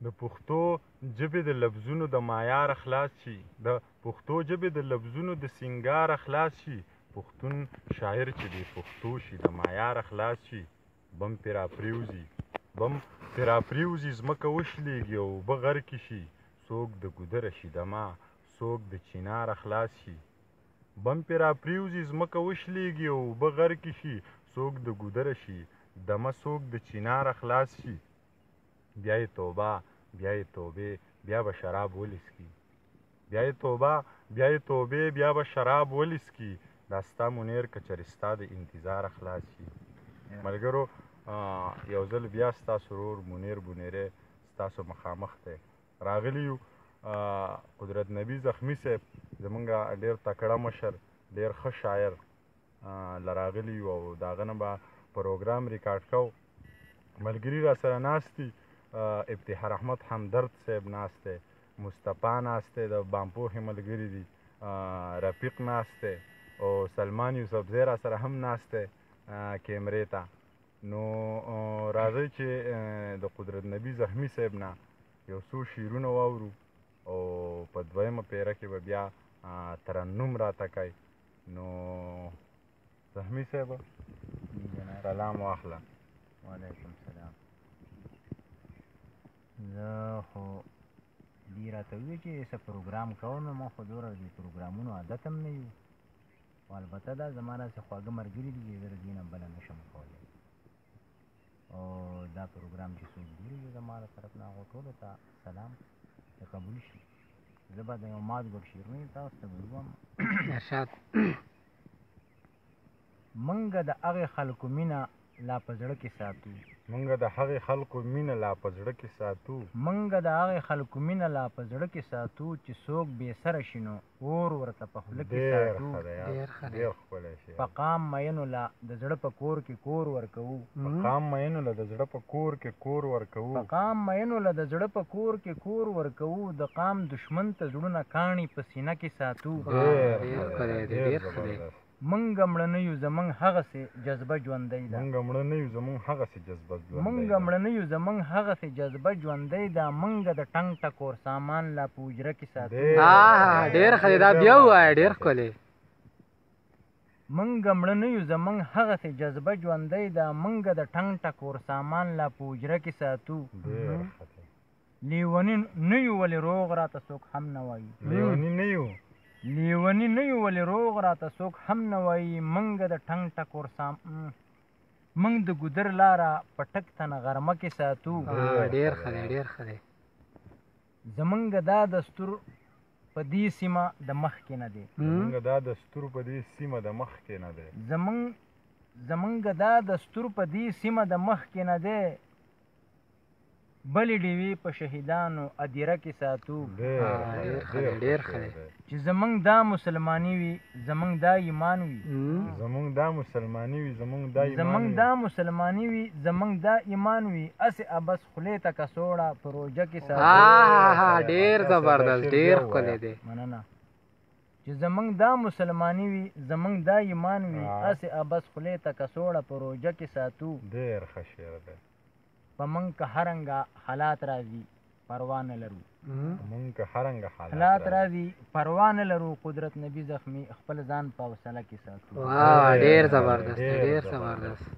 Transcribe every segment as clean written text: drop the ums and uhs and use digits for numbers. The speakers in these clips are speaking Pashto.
د پښتو ژبې د لفظونو د معیاره خلاص شي، د پښتو ژبې د لفظونو د سینګاره خلاص شي، پښتون شاعر چې بې پښتو شي د معیاره خلاص شي، بم پرې راپرېوځي، بم پرې راپرېوځي، ځمکه وشلېږي او اوبه غرقې شي، څوک د ګودره شي دمه، څوک د چیناره خلاص شي. بم پرې راپرېوځي، ځمکه وشلېږي او اوبه غرقې شي، څوک د ګودره شي دمه، څوک د چیناره خلاص شي. بیا یې توبه، بیا یې توبې، بیا به شراب ولې څکي، بیا یې توبه، بیا یې توبې، بیا به شراب ولې څکي، دا ستا منیر که چېرې ستا د انتظاره خلاص شي. ملګرو، یو ځل بیا ستاسو ورور منیر بونیری ستاسو مخامخ دی. راغلي یو قدرت نبي زخمي صاحب، زمونږ ډېر تکړه مشر، ډېر ښه شاعر له راغلي یو او د هغه نه به پروګرام ریکارډ کوو. ملګري را سره ناست دي، افتخار احمد همدرد صاحب ناست دی، مصطفی ناست دی، د بامپوهې ملګري دي، رفیق ناست دی او سلمان یوسفزی را سره هم ناست دی کیمرې ته. نو راځئ چې د قدرت نبي زخمي صاحب نه یو څو شعرونه واورو او په دویمه پیره کې به بیا ترنم راته کوي. نو زخمي صاحب سلام واخله. وعلیکم سلام. زه خو دوی راته وویل چې څه پروګرام کوو، نو موږ خو دومره د پروګرامونو عادت هم نه یو، خو البته دا زما داسې خواږه ملګري دي چې زه د دوی نه بله نه شم کولی. او دا پروګرام چې څوک ګوري زما له طرف نه هغو ټولو ته سلام چې قبول شي. زه به د یو مات ګډ شعرونه تاسو ته به ووایم. ارشاد. موږ د هغې خلکو مینه لا په زړه کې ساتو، مونږ د هغې خلکو مینه لا په زړه کې ساتو، مونږ د هغې خلکو مینه لا په زړه کې ساتو، چې څوک بې سره شي نو اور ورته په خوله کې ډېر ساتو. ښه دی یار، ډېر ښه دی. ډېر ښکلی شعر. په قام مینو له د زړه په کور کې کور ورکوو، په قام مینو له د زړه په کور کې کور ورکوو، په قام مینو له د زړه په کور کې کور ورکوو، د قام دښمن ته زړونه کاڼي په سینه کې ساتو. ډېر ډېر ښه ښکلی دی، دی، ډېر ډېر ښه دی. زبردست. مونږ مړه نه یو، زمونږ هغسې جذبه ژوندۍ ده، مونږ مړه نه یو، زمونږ هغسې جذبه ژوندۍ مونږ ده، مړه نه یو، زمونږ هغسې جذبه ژوندۍ ده، مونږ د ټنګ ټکور سامان لا په حجره کې ساتو. ډېر ها ښه دی، ډېر ښه دی، دا ډېر بیا ووایه، ډېر زبردست. ښکلی. مونږ مړه نه یو، زمونږ هغسې جذبه ژوندۍ ده، مونږ د ټنګ ټکور سامان لا په حجره کې ساتو. ډېر ښه دی. لیوني نه یو ولې روغ راته څوک هم نه وایي، لیوني نه یو، لیوني نه یو ولې روغ راته څوک هم نه وایي، مونږ د ټنګ ټکور سام مونږ د ګودر لاره په ټک تنه غرمه کې ساتو. ډېر ښه دی، ډېر ښه دی. زمونږ دا دستور په دې سیمه د مخکې نه دی، زمونږ دا دستور په دې سیمه د مخکې نه دی، زمونږ دا دستور په دې سیمه د مخکې نه دی، بلې ډیوې په شهیدانو ادیره کې ساتو. ډېر ډېر ښه ښه دی، دی، ډېر ښه دی. چې زمونږ دا مسلماني وي، زمونږ دا ایمان وي، زمونږ دا مسلماني وي، زمونږ دا ایمان زمونږ وي، دا مسلماني وي، زمونږ دا ایمان وي، هسې ابس خولې ته کڅوړه په روژه کې ساتو. ها ډېر زبردست، ډېر ښکلی دی. مننه. چې زمونږ دا مسلماني وي، زمونږ دا ایمان وي، هسې ابس خولې ته کڅوړه په روژه کې ساتو. ډېر ښه شعر دی. په مونږ که هرنګه حالات راځي پروا نه لرو، مونږ که هرنګه حالات راځي پروا نه لرو، قدرت نبي زخمي خپل ځان په حوصله کې ساتو. واه ډېر زبردست دی، ډېر زبردست.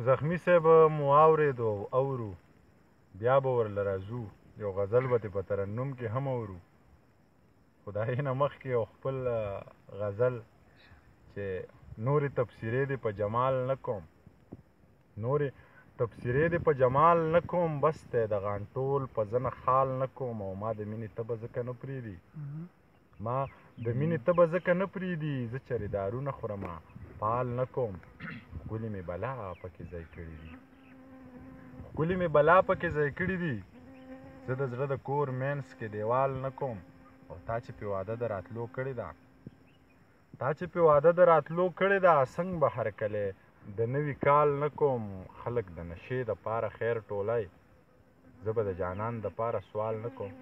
زخمي صاحب مو واورېدو او اورو، بیا به ورله راځو، یو غزل به ترې په ترنم کې هم اورو. خو د هغې نه مخکې یو خپل غزل چې نورې تبصرې دې په جمال نه کوم، نورې تبصرې دې په جمال نه کوم، بس دی د غانټول په زنه خال نه کوم، او ما د مینې تبه ځکه نه پرېږدي، ما د مینې تبه ځکه نه پرېږدي، زه چېرې دارو نه خورمه پال نه کوم، ښکلي مې بلا پکې ځای کړي دي، ښکلي مې بلا پکې ځای کړي دي، زه د زړه د کور منځ کې دیوال نه کوم، او تا چې پې وعده د راتلو کړې ده، تا چې پې وعده د راتلو کړې ده، څنګه به هرکلی د نوي کال نه کوم، خلک د نشې د پاره خیر ټولی، زه به د جانان د پاره سوال نه کوم.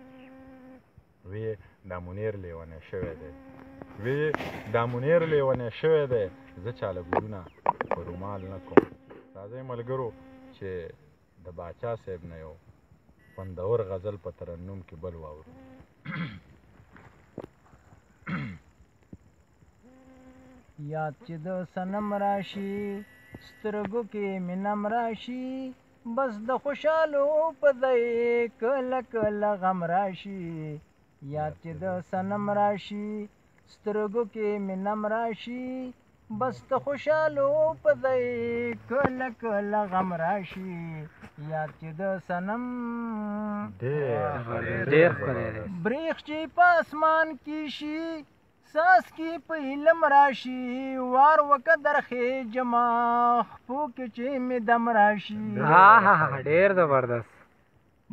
وی دا منیر لیونی شوی دی، وی دا منیر لیونی شوی دی، زه چاله ګلونه په رومال نه کوم. راځئ ملګرو چې د باچا صاحب نه یو خوندور غزل په ترنم کې بل واورو. یاد چې د صنم راشي، سترګو کې مې نم راشي، بس د خوشحالو په ځای کله کله غم راشي. یاد چې د صنم راشي، سترګو کې مې نم راشي، بس د خوشحالو په ځای کله کله غم راشي. یاد چې د صنم ډېر ښکلی دی. بریښ چې په اسمان کې شي، څاڅکي په علم راشي، وار وکه درخېږمه خپو کې چې مې دم راشي. ها ها، ډېر زبردست.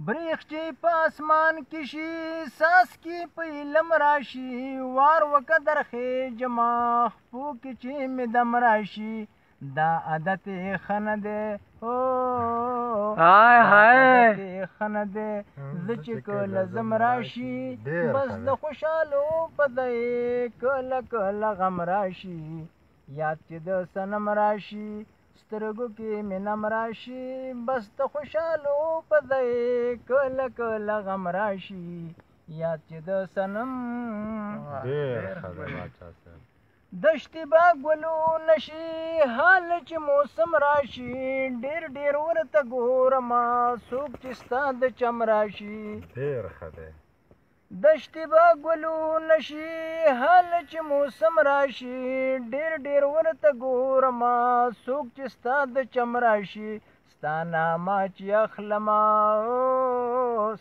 بریښ چې په اسمان کې شي، څاڅکي په علم راشي، وار وکه درخېږمه خپو کې چې مې دم راشي. دا عادت یې ښه نه دی، هو های های، عادت یې ښه نه دی، زه چې کله ځم راشي، بس د خوشحالو په ځای کله کله غم راشي. یاد چې د صنم راشي، سترګو کې مې نم راشي، بس د خوشحالو په ځای کله کله غم راشي. یاد چې د صنم. ډېر ښه دی باچا صاحب. دشتې به ګلونه شي، حال چې موسم راشي، ډېر ډېر ورته ګورمه څوک چې ستا د چم راشي. ډېر ښه دی. دشتې به ګلونه شي، حال چې موسم راشي، ډېر ډېر ورته ګورمه څوک چې ستا د چم راشي. ستا نامه چې اخلمه،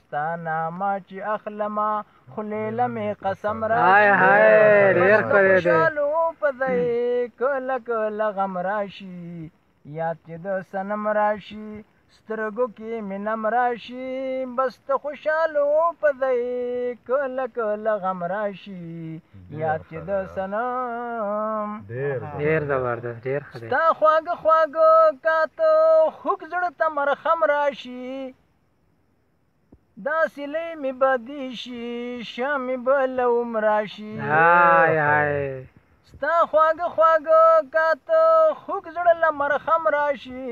ستا نامه چې اخلمه، خولې له مې قسم راشي. های، ډېر ښکلی دی. خوشحالو په ځای کله کله غم راشي. یاد چې د صنم راشي، سترګو کې مې نم راشي، بس د خوشحالو په ځای کله کله غم راشي. یاد چې د صنم. ډېر زبردست، ډېر ښه دی. ستا خواږه خواږه کاته خوږ زړه ته مرخم راشي، دا سیلۍ مې بدې شي، شا مې بله هم راشي. های های، ستا خواږه خواږه کاته خوږ زړه له مرخم راشي،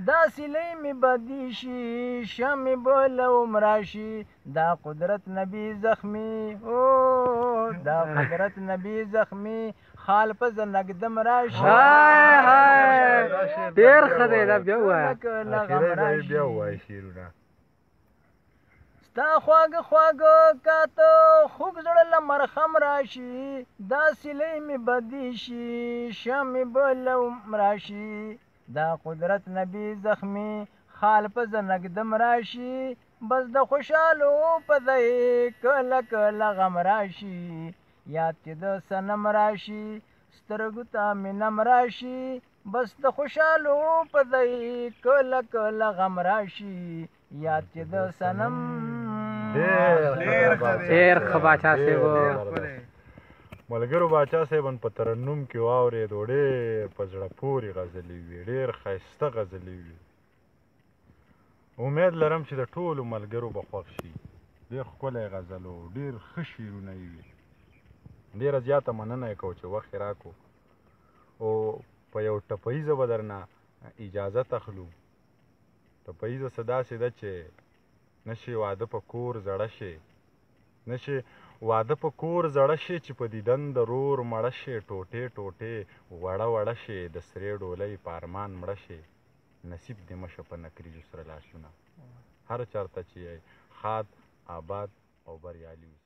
دا سیلۍ مې بدې شي، شا مې بله هم راشي. دا قدرت نبي زخمي، او دا قدرت نبي زخمي، خال په زه نږدم راشي. های های، ډېر ښه دی. دا بیا ووایه. کله غم اخري ځای راشي. بیا ووایه شعرونه. ستا خواږه خواږه کاته خوږ زړه له مرخم راشي، دا سیلۍ مې بدې شي، شا مې بله هم راشي. دا قدرت نبي زخمي، خال په زه نږدم راشي، بس د خوشحالو په ځای کله کله غم راشي. یاد چې د صنم راشي، سترګو ته مې نم راشي، بس د خوشحالو په ځای کله کله غم راشي. یاد چې د صنم. ډېر ښه باچا صاحب. ملګرو باچا صاحب په ترنم کې واورېدو، ډېر په زړه پورې غزلې وي، ډېر ښایسته غزلې وي. امید لرم چې د ټولو ملګرو به خوښ شي. ډېر ښکلی غزل و، ډېر ښه شعرونه یې وي. ډېره زیاته مننه یې کوو چې وخت یې راکړو، او په یو ټپه ییزه به درنه اجازت اخلو. ټپه ییزه څه داسې ده چې نشي واده په کور زړه شي، نشي واده په کور زړه شي، چې په دیدن د رور مړه شي، ټوټې ټوټې وړه وړه شي، د سرې ډولۍ په ارمان مړه شي. نصیب دې مشه په نکریزو سره لاسونه. هر چرته چې یې، ښاد، آباد او بریالي اوسئ.